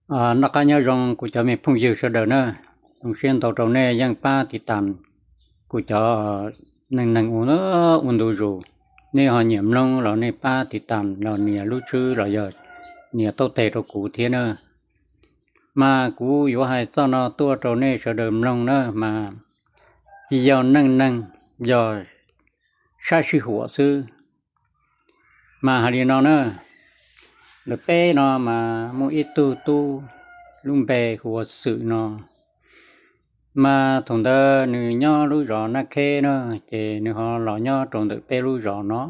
Noj qab nyob zoo kuv cov me phooj ywg sawv daws na, zoo siab ntau rau nej yeej pab tiv tas kuv cov neej neeg ua ntu zus. Nej ho nyiam mloog los nej pab tiv tas los nias lub tswb los yog nias taub teg rau kuv thiab na. Mas kuv yuav hais txoj no tuaj rau nej sawv daws mloog na, mas tsis yog neej neeg, yog sab sij huam xwb. Mas hais li no na, ntawm peb no mas muaj ib tug tub lub npe hu ua Xwm no. Mas thaum ntawd nws nyob lub zos Naj Kheb na, ces nws ho los nyob rau ntawm peb lub zos no.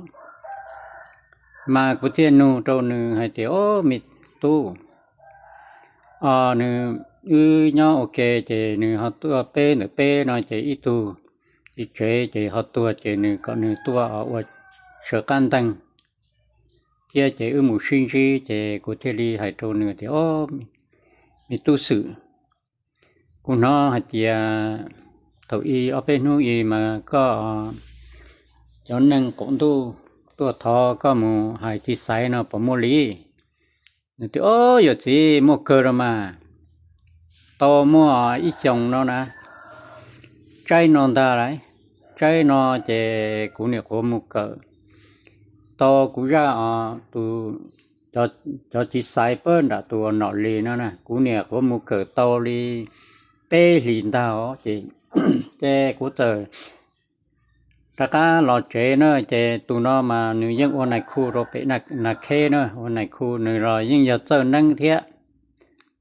Mas kuv thiaj nug rau nws hais tias, Ob, me tub, nws, wb nyob ua ke ces nws ho tuaj peb ntawm peb no ces ib tug tsev ces ho tuag ces nws kom nws tuaj ua sawv qab nteeg thiab ces wb mus sib ntsib. Ces kuv thiaj li hais rau nws tias, Ob, me tub Xwm, kuv hnov hais tias thaum ub ob peb hnub ub mas koj cov neeg qaum ntuj tuaj thov koj mus hais txiv xaiv no puas muaj li? Nws tias, Ob, yawm txiv, muaj kawg los mas, tau muaj ib xyoos no na, tsaib no ntag lauj, tsaib no ces kuv niam qhuav mus kawm tau kuv zaj os, tus, cov txiv xaiv pab nram tus nom li no na, kuv niam qhuav mus kawm tau li peb hlis ntag os. Ces, ces kuv txawm rov qab los tsev na, ces tus no mas nws yeej ua nais khu rau pem Nas Kheb na, ua nais khu nws los yeej yog txawj neeb thiab.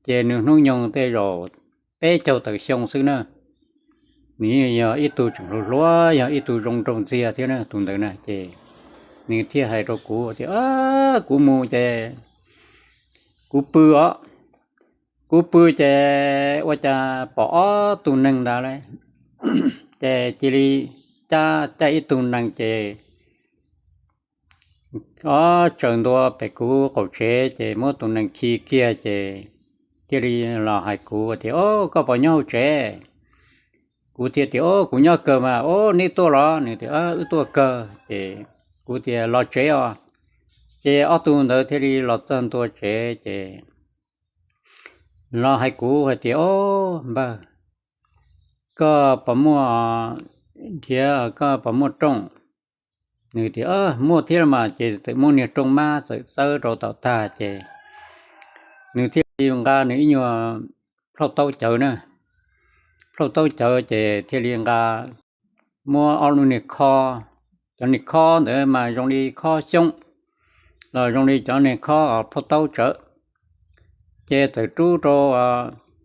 Ces nws hnub nyoog tej zaum peb caug tawm xyoo xwb na, nws yeej yog ib tug tseem hluas hluas, yog ib tug zoo nraug ntxiag thiab na tus ntawd na. Ces nws thiaj hais rau kuv tias, Kuv mus ces kuv pw os, kuv pw ces ua cas pom ob tug neeg ntawd lauj, ces cia li cab, cab ib tug nees ces ob tsaws ntua pem kuv qaum tsev ces muab tus nees khi kiag ces thiaj li los hais kuv tias, Ob, koj puas nyob hauv tsev? Kuv thiaj tias, Ob, kuv nyob kawg mas. Ob, neb tuaj los? Nws tias, Wb tuaj kawg. Ces kuv tias, Los tsev os. Ces ob tug ntawd thiaj li los txog ntua tsev ces los hais kuv hais tias, Ob npawg, koj puas muaj nrhiav, koj puas muaj rooj? Nws tias, Muaj thiab los mas. Ces txawm muab niag rooj mab txawm txawb rau tom tag ces nws thiaj li nqa nws ib nyuag plhaub taub cawv na, plhaub taub cawv ces thiaj li nqa, muab ob lub niag khob, cov niag khob ntawd mas zoo li khob xyoob los zoo li cov niag khob plhaub taub tsawv. Ces txawm rub rau,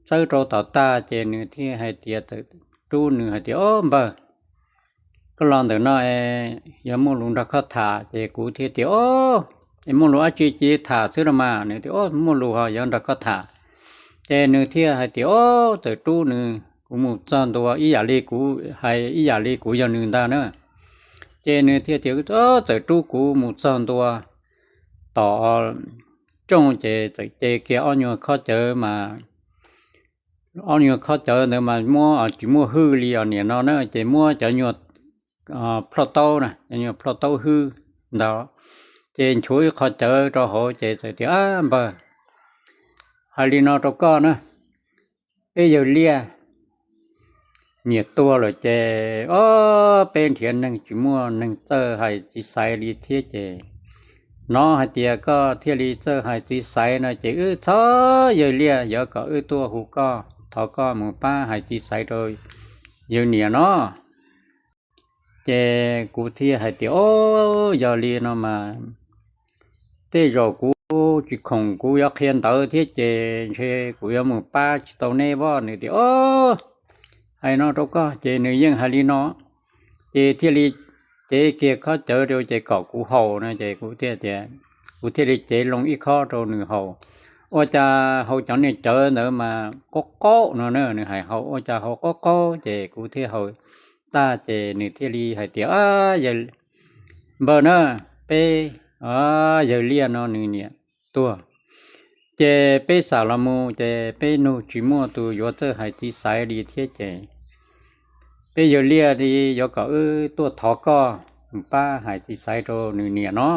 txawb rau tom tag ces nws thiaj hais tias, txawm rub nws hais tias, Ob npawg, koj los ntawm no yog muaj lus nrog koj tham. Ces kuv thiaj tias, Ob, muaj lus dab tsi cia tham xwb los mas. Nws tias, Ob, muaj lus ho yuav nrog koj tham. Ces nws thiaj hais tias, Ob, txawm rub nws, kuv mus txog ntua ib yam li kuv hais, ib yam li kuv yog nws ntag na. Ces nws thiaj tias, Ob, txawm rub kuv mus txog ntua tom rooj ces txawm ce kiag ob nyuag khob cawv mas, ob nyuag khob cawv ntawd mas muab tsis muaj hwj li os niam no na, ces muab cov nyuag plhaub taub na, cov nyuag plhaub taub hwj ntawd, ces nchuav ib qho cawv rau hauv ces txawm tias, Ab npawg, hais li no rau koj na, peb yawg liaj niam tuag lawm ces ob peb nrhiav neeg tsis muaj neeg txawj hais txiv xaiv li thiab ces hnov hais tias koj thiaj li txawj hais txiv xaiv no ces wb txhob yawg liaj yuav kom wb tuaj hu koj, thov koj mus pab hais txiv xaiv rau yawg niam no. Ces kuv thiaj hais tias, Ob, yog li no mas tej zaum kuv tsis khoom kuv yuav qhia ntawv thiab ces ntshe kuv yuav mus pab tsis tau neb os. Nws tias, Ob, hais no rau koj, ces nws yeej hais li no, ces thiaj li cev kiag khob cawv rau ces kom kuv haus no ces kuv thiaj tias, kuv thiaj li cev loo ib khob rau nws haus. Ua cas haus cov niag cawv ntawd mas qaub qaub no na, nws hais haus ua cas haus qaub qaub ces kuv thiaj haus tag ces nws thiaj li hais tias, Npawg na, peb yawg liaj no nws niam tuag, ces peb xam los mus ces peb nug tsis muaj tus yuav txawj hais txiv xaiv li thiab ces peb yawg liaj li yuav kom wb tuaj thov koj mus pab hais txiv xaiv rau nws niam no.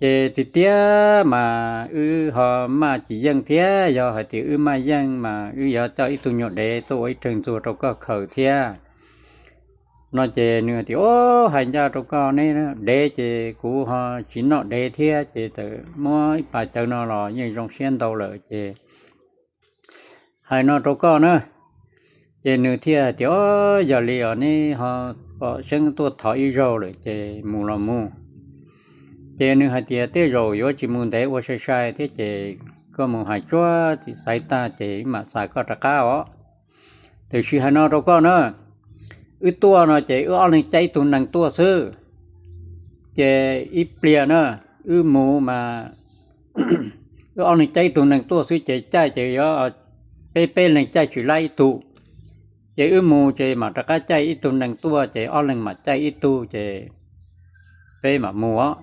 Ces tiag tiag mas wb ho maj tsis yeej thiab, yog hais tias wb maj yeej mas wb yuav coj ib tug nyuag dev tuaj ua ib reeg ntxuag rau koj khaws thiab. No ces nws hais tias, Ob, hais ncaj rau koj ne, dev ces kuv ho tsis noj dev thiab, ces txawm muab ib pas cawv no los yeej zoo siab ntau lawm ces hais no rau koj na. Ces nws thiaj hais tias, Ob, yog li os, neb ho pom seeb tuaj thov ib zaug lawm ces mus los mus. Ces nws hais tias, Tej zaum yuav tsis mus ntev, ua sai sai thiab ces koj mus hais tsuag tsis xaiv tag ces mam xa koj rov qab os. Tiam sis hais no rau koj na, wb tuaj no ces wb ob leeg caij ib tug nees tuaj xwb. Ces ib pliag na, wb mus mas wb ob leeg caij ib tug nees tuaj xwb ces caij ces yuav peb peb leeg caij tsis laib ib tug. Ces wb mus ces mam rov qab caij ib tug nees tuaj ces ob leeg mam caij ib tug ces peb mam mus os.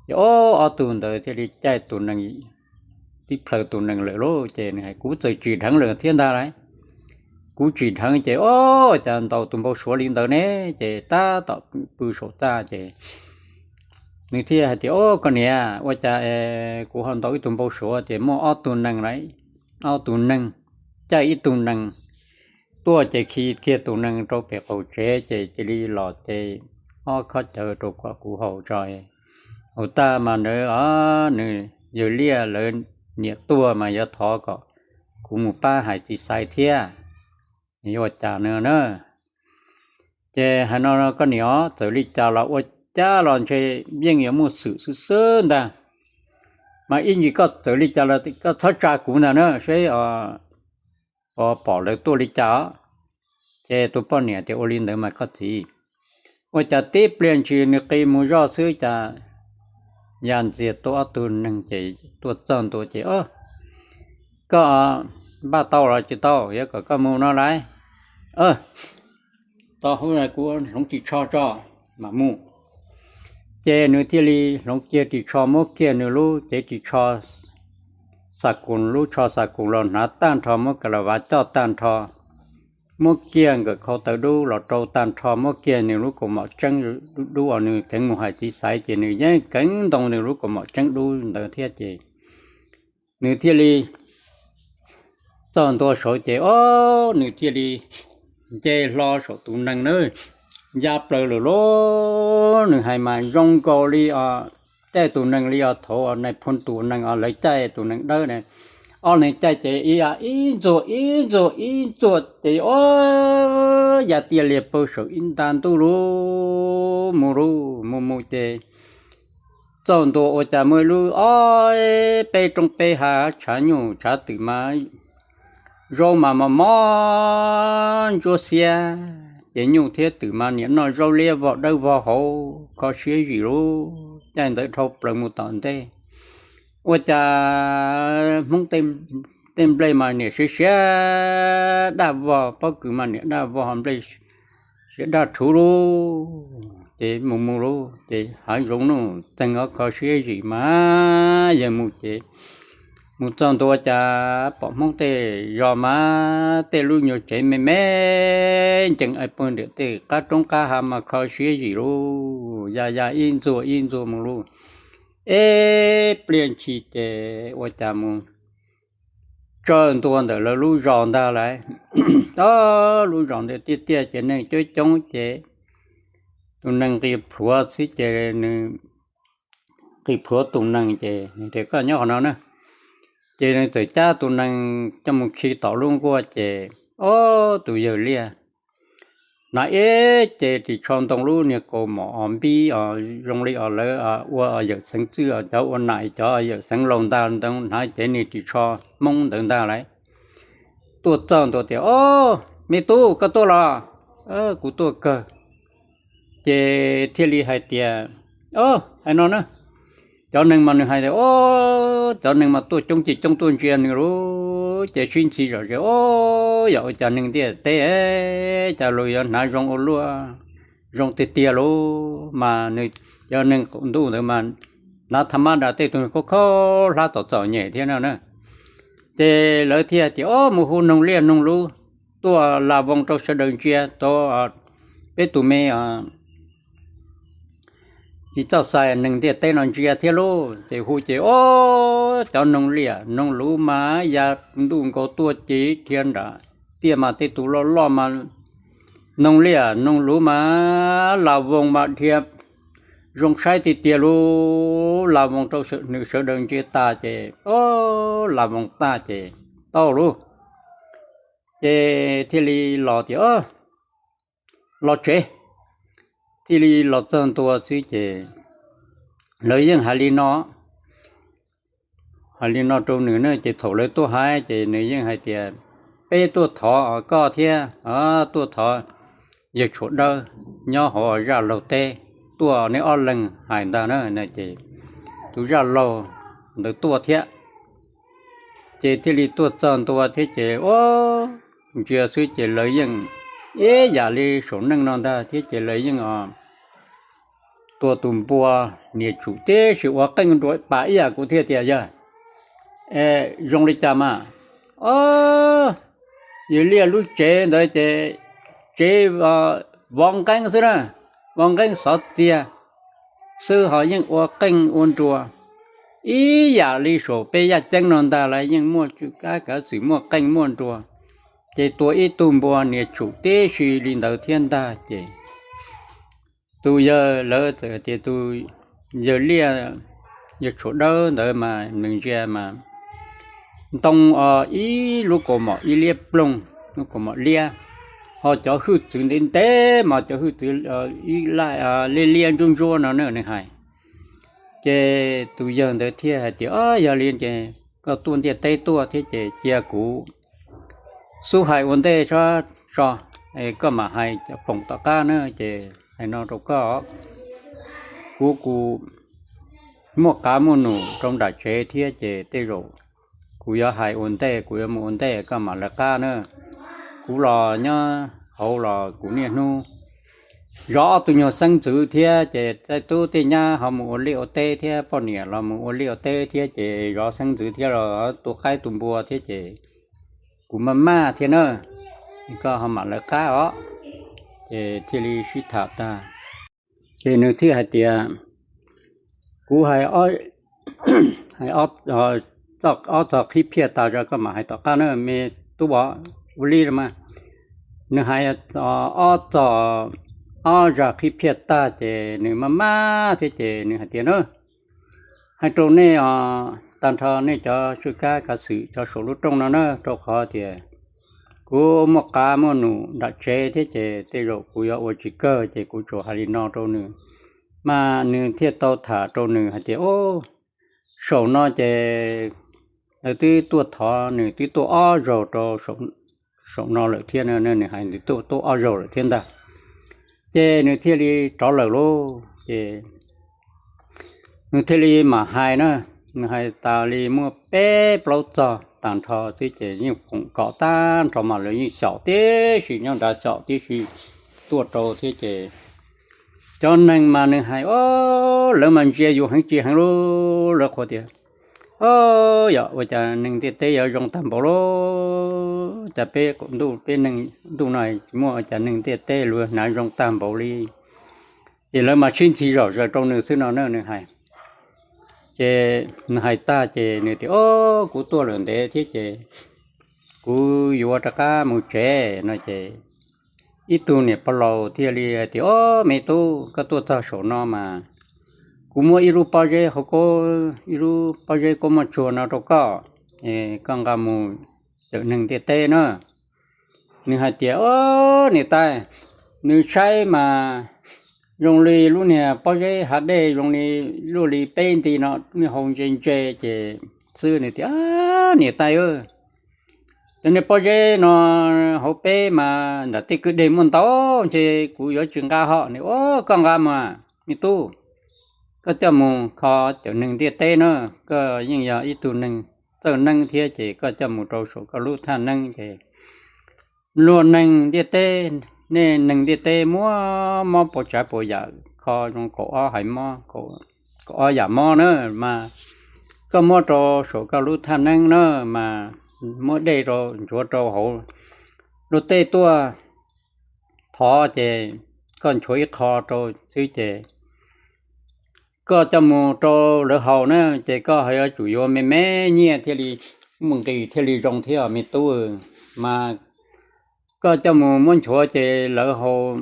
Ces ob, ob tug ntawd thiaj li caij tus nees, tib plhaw tus nees lawm lauj. Ces nws hais, Kuv txawm tsim dheev lawm thiab ntag lauj. Kuv tsim dheev ces ob, cas ntaus tus npau suav li ntawd ne? Ces tab tom pw saum txaj ces nws thiaj hais tias, Ob, koj niam, ua cas kuv ho ntaus ib tug npau suav tias muaj ob tug nees lauj, ob tug neeg, caij ib tug nees tuaj ces khi kiag tus nees rau pem qaum tsev ces cia li los ces ob khob cawv rau kom kuv haus tso. Haus tag mas ntawd os, nws yawg liaj lawv niam tuag mas yuav thov kom kuv mus pab hais txiv xaiv thiab, yuav ua cas no na. Ces hais no, Koj niam os, txawm li cas los ua cas los ntshe yeej yuav muaj xwm xwb xwb ntag. Mas ib ntsis koj txawm li cas los koj txhob tsa kuv ntag na, seb pom lawv tuaj li cas os. Ces tus poj niam tias, Ua li ntawd mas koj txiv. Ua cas tib pliag ntshis nws qi mus zoj xwb cas ya ntxias tuaj ob tug neeg ces tuaj txog ntua ces, Koj npaj tau los tsis tau, yuav kom koj mus no lauj? Tau, kuv hloov ris tsho tso mam mus. Ces nws thiaj li hloov kiag ris tsho, muab kiag nws lub cev ris tsho, xa koos, lub tsho xa koos los hnav tag nrho, muab kas las vas coj tag nrho, muab kiag nkawm khau taw dub los rau tag nrho, muab kiag nws lub kaus mom tseeb dub uas nws kheev mus hais txiv xaiv ces nws yeej kheev ntoo nws lub kaus mom tseeb dub ntawd thiab ces nws thiaj li txog ntua saud ces, o, nws thiaj li nce hlo saum tus nees na, ya plaws lawm lauj. Nws hais mas zoo nkaus li caij tus nees li os, thaum nais phoo tus nees os, lawv caij tus nees dawb na, ob leeg caij ces ib ntxuag ib ntxuag ib ntxuag ces, o, ya tiaj liag pawg saum ib nta ntuj lauj. Mus lauj, mus mus ces txog ntua ua cas muaj ib lub ob peb roob peb hav, tshav nyuj tshav twm mas, zaub mas mos mos ntsuab xiab, ces nyuj thiab twm mas niam noj zaub liab vog dawb vog hauv, kho siab zim lauj. Caij ntawd dhau plaws mus tom ntej, ua cas Hmoob tej nplej mas niam siav siav daj vog, pob kws mas niam daj vog, nplej siav daj rhuv lauj. Ces mus mus lauj, ces hav zoov nuj txeeg, o, kho siab zim mas yawg mus ces mus txog ntua cas pom Hmoob tej zos mas tej lub nyuag tsev me me ncees ais puag nram tej qab roob qab hav mas kho siab zim lauj. Ya ya ib ntxuag ib ntxuag mus lauj, ib pliag ntshis ces ua cas mus tsaws ntua ntawm lawv lub zos ntag lauj. O, lub zos ntawd tiaj tiaj ces neeg coob coob ces tus nees nqis plhuav xwb ces nws nqis plhuav tus nees ces nws tias, Koj nyob qhov no na. Ces nws txawm cab tus nees coj mus khi tom lub nkuaj ces, o, tus yawg liaj hnav ib cev ris tsho ntoo lub niag kaus mom os npib os, zoo li os lawv ua yawm xeev txwj os, cov ua nam cov yawm xeev laus ntag ntoo, hnav cev niag ris tsho Hmoob ntawd ntag lauj. Tuaj txog ntua tias, O, me tub, koj tuaj los? Kuv tuaj kawg. Ces thiaj li hais tias, O, hais no na, cov neeg mas nws hais tias, O, cov neeg mas tuaj coob ces coob tuaj ntsia nws lauj, ces sib ntxhi zom zaws, O, yog ua cas neeg ntiaj teb cas luag yuav hnav zoo ua luaj, zoo tiag tiag lauj. Mas nws cov neeg qaum ntuj ntawd mas hnav thaj mab da tej tug khob khob hlab tom txom nyem thiab no na. Ces lawv thiaj tias, O, mus hu noog liaj noog lub tuaj las voos rau sawv daws ntsia tau peb tus me tsis txawj xaiv neeg ntiaj teb no ntsia thiab lauj. Ces hu ces ob cov noog liaj noog luv mas ya ntuj nkaus tuaj ces dhia nram tiaj mas tej tus loj loj mas noog liaj noog luv mas las voos mas dhia zoo saib tiag tiag lauj. Las voos rau nws sawv daws ntsia tas ces ob las voos tag ces tau lauj. Ces thiaj li los tias los tsev, thiaj li los txog ntua xwb ces lawv yeej hais li no, hais li no rau nws na. Ces thaum lawv tuaj hais ces nws yeej hais tias peb tuaj thov koj thiab, tuaj thov yawg tshuam dawb nyob hauv zaj laug teb tuaj, neb ob leeg hais ntag na. Ces tus zaj laug ntawd tuaj thiab, ces thiaj li tuaj txog ntua thiab ces ntsia xwb ces lawv yeej ib yam li saum neej no ntag thiab ces lawv yeej tua tus npua niam tsum tib si ua qeej nruas pas ib yam kuv thiaj tias yog zoo li cas mas, o, yog liaj lub tsev ntawd ces tsev vov nqeeb xwb na, vov nqeeb xov txiag xwb ho yeej ua qeej ua nruas ib yam li saum peb yaj ceeb no ntag, lawv yeej muaj tsw kab kav xwm muaj qeej muaj nruas, ces tua ib tug npua niam tsum tib si li ntawd thiab ntag ces tus yawg lawv txawm tias tus yawg liaj, yawg tshuam dawb ntawd mas nws ntsia mas ntoo ib lub kaus mom ib liab ploog, lub kaus mom liab, ho cov hwj txwv ntev ntev mas cov hwj txwv ib liab liab ntsuab ntsuab no na nws hais. Ces tus yawg ntawd thiaj hais tias o, yog li ces koj tuaj ntiaj teb tuaj thiab ces cia kuv xub hais ua ntej sab tso, koj mam hais cov foom tom qab na. Ces hais no rau koj, kuv kuv muaj qav muaj num rau nram tsev thiab ces tej zaum kuv yuav hais ua ntej, kuv yuav mus ua ntej koj mam lawv qab na. Kuv los nyob hauv los kuv niaj hnub zov ob tug nyuag xeeb ntxwv thiab ces tej tub tej nyab ho mus ua liaj ua teb thiab poj niam los mus ua liaj ua teb thiab ces zov xeeb ntxwv thiab los tua qaib tua npua thiab ces kuv maj maj thiab na, koj ho mam lawv qab os. Ces thiaj li sib tham tag ces nws thiaj hais tias kuv hais ob txog qhib phiaj tas tso koj mam hais tom qab na me tub os. Ua li mas nws hais ob txog ob zag qhib phiaj tag ces nws maj maj thiab ces nws hais tias na, hais rau nej os, tag nrho nej cov tswj kab kav xwm cov saum lub rooj no na, rau qhov tias kuv muaj qav muaj num nram tsev thiab ces tej zaum kuv yuav ua tsis kawg ces kuv tsuas hais li no rau nws. Mas nws thiaj tau tham rau nws hais tias o, saum no ces lawv twb tuaj thov nws twb tuaj ob zaug rau saum no lawm thiab, nws hais nws tuaj ob zaug lawm thiab ntag. Ces nws thiaj li rov lawm lauj. Ces nws thiaj li mam hais na, nws hais tas li muaj peb plaub txog tag nrho xwb ces yeej foom kom tag nrho mas lawv yeej xyaum tib si nyob nrad xyaum tib si tuaj rau thiab ces cov neeg mas nws hais o, lawv mas ntsia yus heev tsis heev lauj, lawv qhuas tias o, yog ua cas neeg ntiaj teb yuav zoo tag npaum lauj, cas peb qaum ntuj peb neeg ntuj no tsis muaj ua cas neeg ntiaj teb luag hnav zoo tag npaum li. Ces lawv mas sib ntxhi zom zaws rau nws xwb no na nws hais. Ces nws hais tag ces nws tias o, kuv tuaj lawm ntev thiab ces kuv yuav rov qab mus tsev no ces ib tug niam pog laus thiaj li hais tias o, me tub, koj tuaj txog saum no mas kuv muab ib lub pob zeb hauv koob, ib lub pob zeb koob muaj tsuag no rau koj, koj nqa mus cawm neeg ntiaj teb na. Nws hais tias o, niam tais, nws saib mas zoo li lub niag pob zeb hav dej zoo li luaj li peb nti no, niag hau ntse ntse ces xwb. Nws tias niam tais, cov niag pob zeb no hauv peb mas nram tej kwj deg muaj ntau, ntshe kuv yuav tsis nqa hos. Nws o, koj nqa mas me tub, koj coj mus kho cawm neeg ntiaj teb na, koj yeej yog ib tug neeg txawj neeb thiab ces koj coj mus rau saum koj lub thaj neeb ces luag neeg ntiaj teb, nej neeg ntiaj teb muaj mob puas tsav puas yam kho zoo kaum ob hais mob, kaum ob yam mob na, mas koj muab rau saum koj lub thaj neeb na, mas muab dej rau ntxuav rau hauv luag tej tuaj thov ces koj nchuav ib qho rau xwb ces koj coj mus rau lawv haus na, ces koj ho yuav tsum yuav me me nyiaj thiaj li muaj nqis thiaj li zoo thiab me tub. Mas koj coj mus muab nchuav ces lawv haus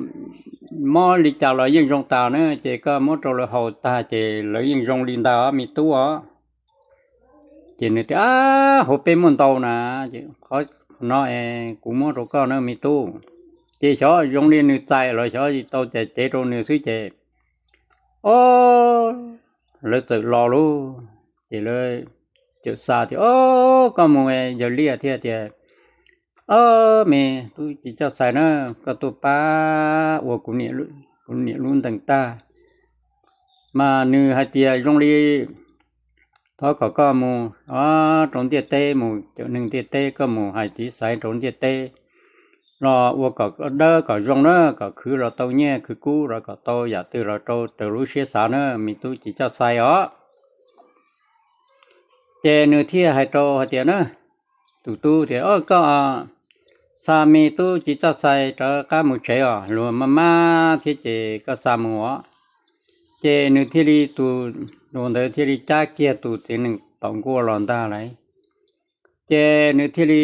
mob li cas los yeej zoo tas na, ces koj muab rau lawv haus tag ces lawv yeej zoo li ntag me tub os. Ces nws tias, Ab, hauv peb muaj ntau na, qhov no kuv muab rau koj na me tub. Ces xyov zoo li nws txais los xyov tau cais cev rau nws xwb ces, o, lawv txawm los lauj. Ces lawv txawm xav tias, O, koj mus, yawg liaj thiaj tias, O, me tub Ci Coj Xais na, koj tuaj pab ua kuv niam lub ntees tag. Mas nws hais tias zoo li thov kom koj mus rau ntiaj teb, mus cawm neeg ntiaj teb, koj mus hais txiv xaiv rau ntiaj teb los ua kom dawb kom zoo na, kom khwv los tau nyiaj khwv kub los kom tau yam twg los rau raws lub siab xav na me tub Ci Coj Xais os. Ces nws thiaj hais rau hais tias na, tus tub tias, O, koj xa me tub Ci Coj Xais rov qab mus tsev os, luag maj maj thiab ces koj xa mus os. Ces nws thiaj li, tus ntawd thiaj li cab kiag tus txiv nees tom nkuaj los ntag lauj. Ces nws thiaj li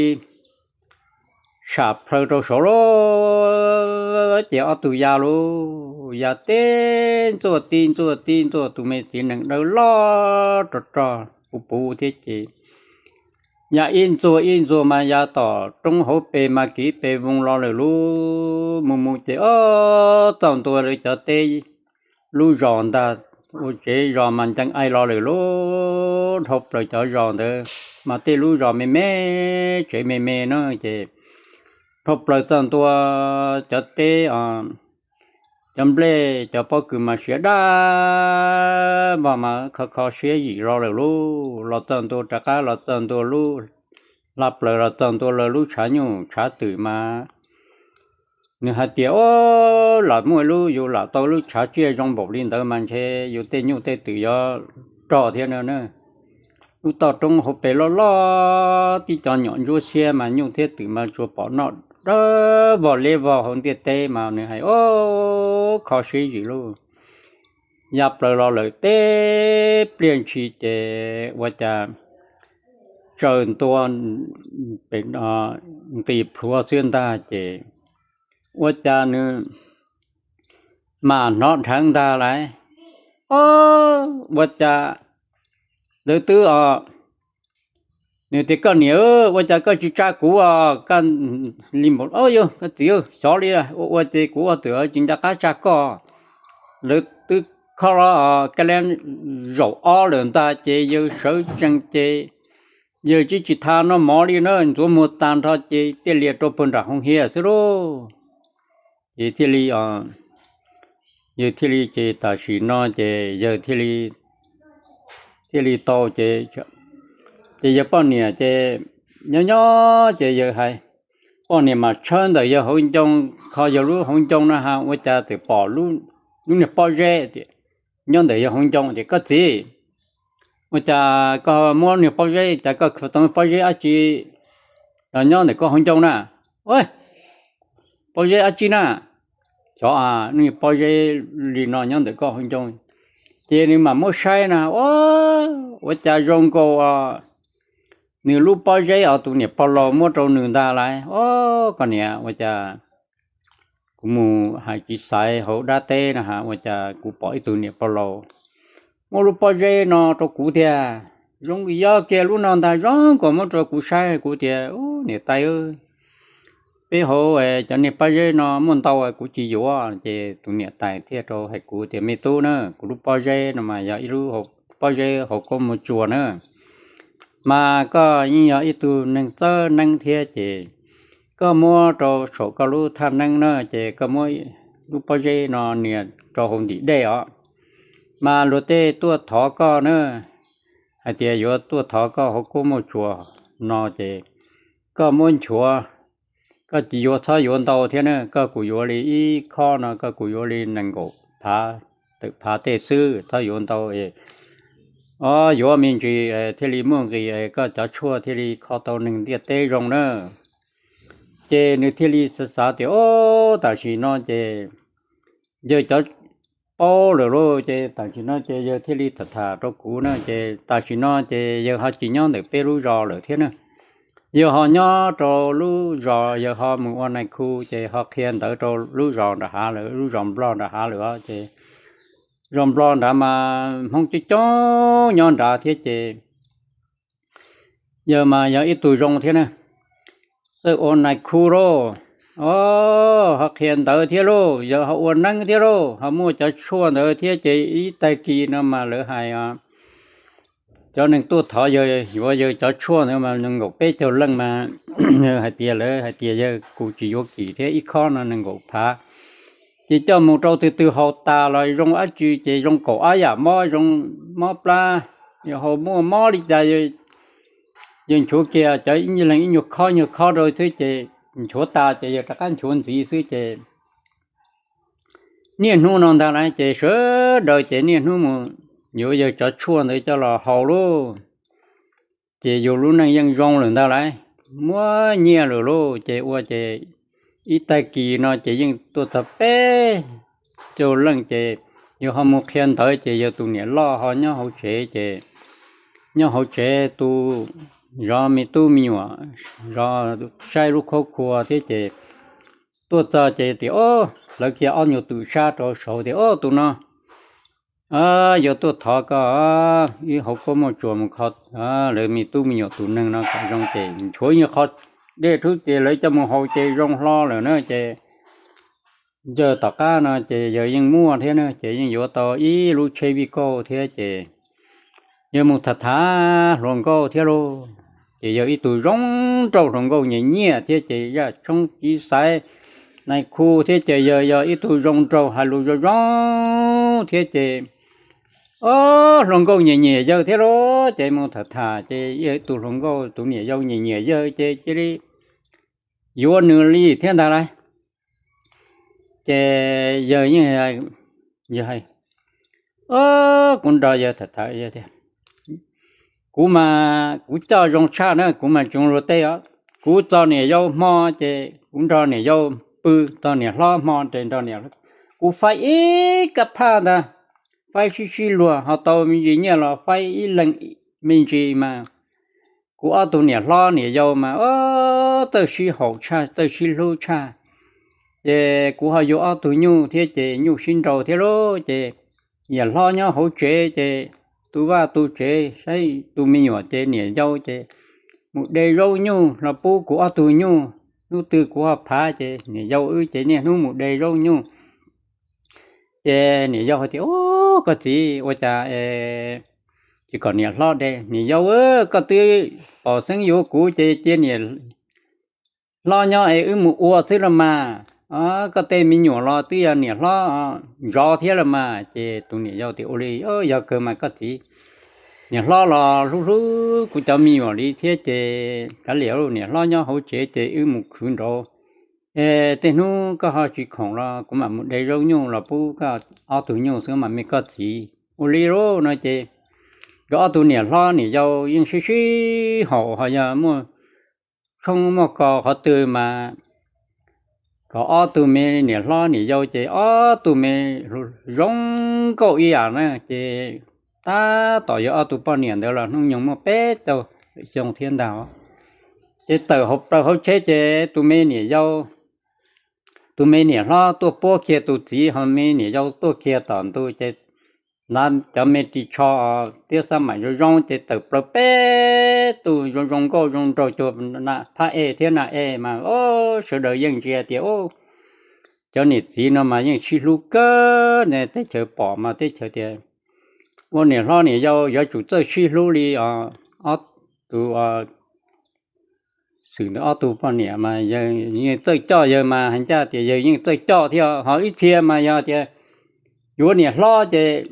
sam plhaws rau saud lauj. Ces ob tug ya lauj, ya tib ntxuaj tib ntxuaj tib ntxuaj, tus me txiv nees dawb loj rog rog puv puv thiab ces ya ib ntxuag ib ntxuag mas ya tom roob hauv pes mas kiv pes voos los lawm lauj. Mus mus ces ob txog ntua lawv cov teb lub zos ntag, ua tsev zos mas ncees ai los lawm lauj. Dhau plaws cov zos ntawd mas tej lub zos me me, tsev me me na, ces dhau plaws txog ntua cov teb, cov nplej cov pob kws mas siav daj npog mas kho kho siab zim los lawm lauj. Los txog ntua rov qab los txog ntua lub, hla plaws los txog ntua lawv lub tshav nyuj tshav twm mas nws hais tias, O, lam muaj ib lub, yus lam tau lub tshav tsiaj zoo npaum li ntawd mas ntshe yus tej nyuj tej twm yuav rog thiab no na. Lub toj roob hauv pes loj loj tib co nyom ntsuab xiab mas nyuj thiab twm mas tsuas pom noj dawb vog liab vog hauv ntiaj teb mas nws hais, O, kho siab zim lauj. Ya plaws los lawm teb pliag ntshis ces ua cas tsaws ntua pem nqis plhuav xwb ntag ces ua cas nws mam hnov dheev ntag lauj. O, ua cas ntawd twb os, nws tias, Koj niam, ua cas koj tsis tsa kuv os? Koj li npaum, o, yog koj txiv, xyov li, ua ua ces kuv ua twm tsis nco qab tsa koj. Lawv twb khob los ka le zaum ob lawm ntag ces yawg sawv tsees ces yawg tsis tsis tha noj mov li na, ntxuav muag tag nrho ces tiaj lias rau puag nram hoo hias xwb lauj. Ces thiaj li, yawg thiaj li ces tam sim no ces yawg thiaj li tau ces, ces yawg poj niam ces nyob nyob ces yawg hais, poj niam mas tshawb ntawm yawg hauv ncoo, kho yawg lub hauv ncoo no ha, ua cas txawm pom lub niag pob zeb tias nyob ntawm yawg hauv ncoo tias, Koj txiv, ua cas koj muab niag pob zeb, cas koj khaws tau pob zeb dab tsi los nyob ntawm koj hauv ncoo na? Pob zeb dab tsi na? Xyov, niag pob zeb li no nyob ntawm koj hauv ncoo. Ces nws mam muab saib na, ua cas zoo nkaus nws lub pob zeb os tus niam pog laus muab rau nws ntag lauj. O, koj niam, ua cas kuv mus hais txiv xaiv hauv dab teb no ha, ua cas kuv pom ib tug niam pog laus muab lub pob zeb no rau kuv tiag. Zoo li yog kiag lub no ntag, zoo nkaus muab rau kuv saib, kuv tias, Niam tais, peb hauv cov niag pob zeb no muaj ntau kuv tsis yuav. Ces tus niam tais thiaj rau hais kuv tias, Me tub na, kuv lub pob zeb no mas yog ib lub pob zeb hauv koob muag tsuas na, mas koj yeej yog ib tug neeg txawj neeb thiab ces koj muab rau saum koj lub thaj neeb na, ces koj muab lub pob zeb no nias rau hauv ntim dej os. Mas luag tej tuaj thov koj na, hais tias yuav tuaj thov koj hauv koob muag tsuas no ces koj muab nchuav, koj tsis yuav, txhob yuav ntau thiab na, koj kuv yuav li ib khob no, koj kuv yuav li nees nkaum phav, tawm phav tej xwb, txhob yuav ntau. O, yuav me ntsis thiaj li muaj nqis, koj cov tshuaj thiaj li kho tau neeg ntiaj teb zoo na. Ces nws thiaj li xav xav tias, O, tam sim no ces yawg cov paub lawm lauj. Ces tam sim no ces yawg thiaj li tham tham rau kuv na, ces tam sim no ces yawg ho tsis nyob ntawm peb lub zos lawm thiab na. Yawg ho nyob rau lub zos, yawg ho mus ua nais khu ces ho qhia ntawv rau lub zos nram hav lawm, lub zos Nplog nram hav lawm os. Ces zos Nplog nrad mas Hmoob coob coob nyob nrad thiab ces yawg mas yog ib tug zoo thiab na, txawj ua nais khu lauj, o, ho qhia ntawv thiab lauj, yawg ho ua neeb thiab lauj, ho muaj cov tshuaj ntawd thiab ces ib tag kis no mas lawv hais, cov neeg tuaj thov yawg yuav yawg cov tshuaj ntawd mas nees nkaum peb caug leej mas, yawg hais tias, lawv hais tias yawg kuv tsis yuav kim thiab, ib khob no nees nkaum phav. Ces coj mus rau tus twg haus tas los zoo dab tsi ces zoo kaum ob yam mob, zoo mob plab, yog haus muaj mob li cas yawg nchuav kiag cov ib leeg ib nyuag khob nyuag khob rau xwb ces nchuav tas ces yawg rov qab nchuav ntxiv xwb ces niaj hnub no ntag lauj. Ces sawv daws ces niaj hnub mus yuav yawg cov tshuaj ntawd coj los haus lauj. Ces yus lub neej yeej zoo lawm ntag lauj, muaj nyiaj lawm lauj. Ces ua ces ib tag kis no ces yeej tuaj txog peb caug leej ces yawg ho mus qhia ntawv ces yawg tus niam loj ho nyob hauv tsev ces nyob hauv tsev tu zov me tub me nyuam, zov saib lub khaub khua thiab ces tuaj txog ces tias, o, lawv kiag ob nyuag tus sab rau saud tias, o, tus no yuav tuaj thov koj ib hauv koob muaj tsuas mus kho lawv me tub me nyuam tus neeg no kom zoo ces nchuav nyuag qho dej rub ces lawv coj mus haus ces zoo hlo lawm na. Ces yawg tom qab no ces yawg yeej muaj thiab na, ces yeej yuav tau ib lub tsheb vij kauj thiab ces yawg mus tham tham hluas nkauj thiab lauj. Ces yawg ib tug zoo nraug, hluas nkauj nyiam nyiam thiab ces yaj tshoob txiv xaiv nais khu thiab ces yawg yog ib tug zoo nraug hais lus zoo zoo thiab ces, o, hluas nkauj nyiam nyiam yawg thiab lauj. Ces mus tham tham ces yawg ib tug hluas nkauj tus niam yau nyiam nyiam yawg ces cia li yuav nws li thiab ntag lauj. Ces yawg yeej, yawg hais, o, kuv nrog yawg tham tham tias, kuv mas kuv coj zoo tshaj na, kuv mas tsis zoo luag tej os. Kuv txog niam yau hmo ces kuv nrog niam yau pw, txog niam hlob hmo ces nrog niam, kuv faib ib kab phaj ntag, faib sib sib luag ho tau me ntsis nyiaj los faib ib leeg me ntsis mas kuv ob tug niam hlob niam yau mas, o, txawj sib haum tshaj, txawj sib hlub tshaj. Ces kuv ho yuav ob tug nyuj thiab ces nyuj sib nraus thiab lauj. Ces niam hlob nyob hauv tsev ces tu vaj tu tsev saib tus me nyuam ces niam yau ces mus de zaub nyuj los pub kuv ob tug nyuj. Hnub twg kuv ho phav ces niam yau wb ces niaj hnub mus de zaub nyuj. Ces niam yau hais tias, o, koj txiv, ua cas tsis kom niam hlob de? Niam yau, koj twb pom xeeb yuav kuv ces cia niam hlob nyob es wb mus ua xwb los mas. Koj tej me nyuam los twb yog niam hlob ntsov thiab los mas. Ces tus niam yau tias, ua li, yog kawg mas koj txiv, niam hlob los hlub hlub kuv cov me nyuam li thiab ces kav liam, niam hlob nyob hauv tsev ces wb mus khwv nraud. Es tej hnub koj ho tsis khoom los kuv mam mus de zaub nyuj los pub koj ob tug nyuj xwb mas me koj txiv. Ua li lauj no ces nkawd ob tug niam hlob niam yau yeej sib sib haum, ho yog muaj tshoob muaj kos qhov twg mas kom ob tug me niam hlob niam yau ces ob tug me zoo nkauj ib yam na. Ces tab tom yog ob tug poj niam ntawd los hnub nyoog muaj peb caug xyoo thiab ntag. Ces tawm plaws hauv tsheb ces tus me niam yau, tus me niam hlob tuaj puab kiag tus txiv, ho me niam yau tuaj kiag tom ntug ces cov me ris tsho thiab xab maim zoo zoo ces tawm plaws peb tug zoo zoo nkauj zoo nraug cuag phab ej thiab nas ej mas sawv daws yeej ntsia tias cov niam txiv no mas yeej sib hlub kawg ne. Teb chaws pom mas teb chaws tias ua niam hlob niam yau yuav tsum txawj sib hlub li ob tug xwm ntawd ob tug poj niam mas yawg yeej txawj coj, yawg mas hais ncaj tias yawg yeej txawj coj thiab. Ho ib txhia mas yog tias yuav niam hlob ces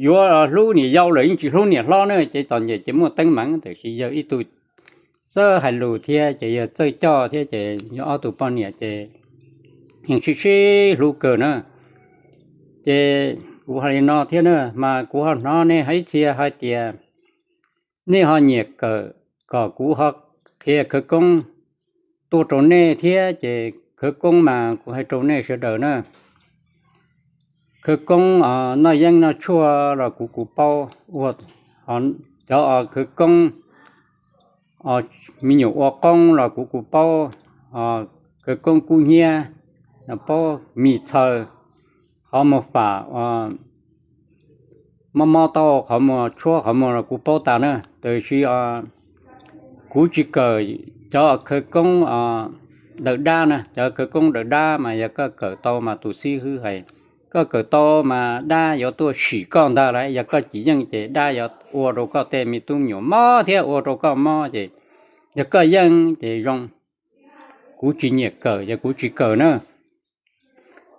yuav hlub niam yau lawm yeej tsis hlub niam hlob na. Ces txom nyem ces muaj teeb meem, tiam sis yawg ib tug txawj hais lus thiab ces yawg txawj coj thiab ces yog ob tug poj niam ces yeej sib sib hlub kawg na. Ces kuv hais li no thiab na, mas kuv ho hnov nej ib txhia hais tias nej ho nyiam kawm kom kuv ho qhia khawv koob tuaj rau nej thiab. Ces khawv koob mas kuv hais rau nej sawv daws na, khawv koob noj yeeb noj tshuaj los kuv kuj paub ua, cov khawv koob me nyuam ua qoob los kuv kuj paub, khawv koob kub hnyiab, paub mis txhaws, qhov muag fam, mob mob taub hau qhov muag, tshuab qhov muag los kuv paub tas na. Tab sis kuv tsis kawm cov khawv koob dawm dab na. Cov khawv koob dawm dab mas yog koj kawm tau mas tus xib hwb hais, koj kawm tau mas dab yuav tuaj sim koj ntag lawm. Yog koj tsis yeej ces dab yuav ua rau koj tej me tub me nyuam mob thiab ua rau koj mob ces yog koj yeej ces zoo. Kuv tsis nyiam kawm ces kuv tsis kawm na.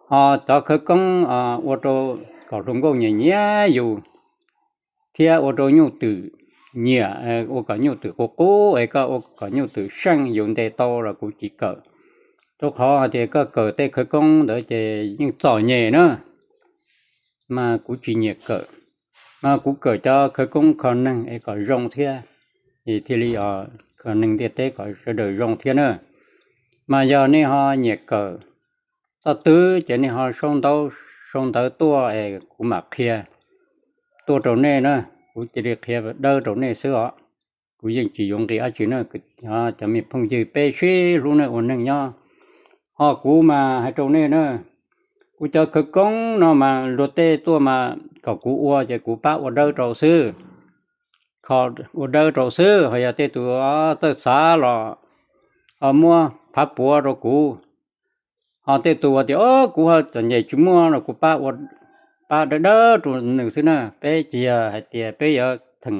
Ho cov khawv koob ua rau kom hluas nkauj nyiam nyiam yus thiab ua rau nyuj twm nyiam, ua kom nyuj twm qus qub es koj ua kom nyuj twm seej yus ntes tau los kuv tsis kawm. Rau qhov hais tias koj kawm tej khawv koob ntawd ces yeej txom nyem na, mas kuv tsis nyiam kawm. Mas kuv kawm cov khawv koob kho neeg es kom zoo thiab, es thiaj li kho neeg ntiaj teb kom sawv daws zoo thiab na. Mas yog nej ho nyiam kawm txoj twg ces nej ho sau ntawv, sau ntawv tuaj es kuv mam qhia tuaj rau nej na. Kuv cia li qhia dawb rau nej xwb os. Kuv yeej tsis yuav nqi dab tsi na. Cov me phooj ywg, peb sib hlub nej ua neej nyob, ho kuv mas hais rau nej na, kuv cov khawv koob no mas luag tej tuaj mas kom kuv ua ces kuv pab ua dawb rau xwb. Kho ua dawb rau xwb, ho yog tej tus txawj xav los ho muab phav puav rau kuv. Ho tej tus tias o kuv ho txom nyem tsis muaj los kuv pab ua, pab dawb dawb rau nws xwb na. Peb tsis yog hais tias peb yuav theem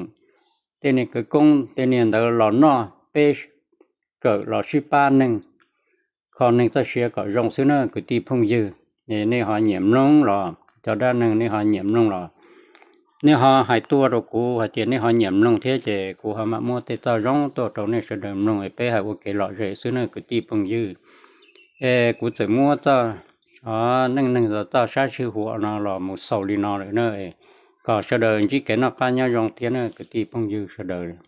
tej niag khawv koob tej niag ntawd los noj, peb kawm los sib pab neeg, kho neeg txoj sia kom zoo xwb na kwv tij phooj ywg. Nej ho nyiam mloog los cov dab neeg nej ho nyiam mloog los nej ho hais tuaj rau kuv hais tias nej ho nyiam mloog thiab ces kuv ho mam muab tej txoj zoo tuaj rau nej sawv daws mloog es peb hais ua kev lom zem xwb na kwv tij phooj ywg. Es kuv txawm muab txoj neej neeg txoj sab sij huam no los mus xaus li no lawm na, kom sawv daws ntsib kev noj qab nyob zoo thiab na kwv tij phooj ywg sawv daws.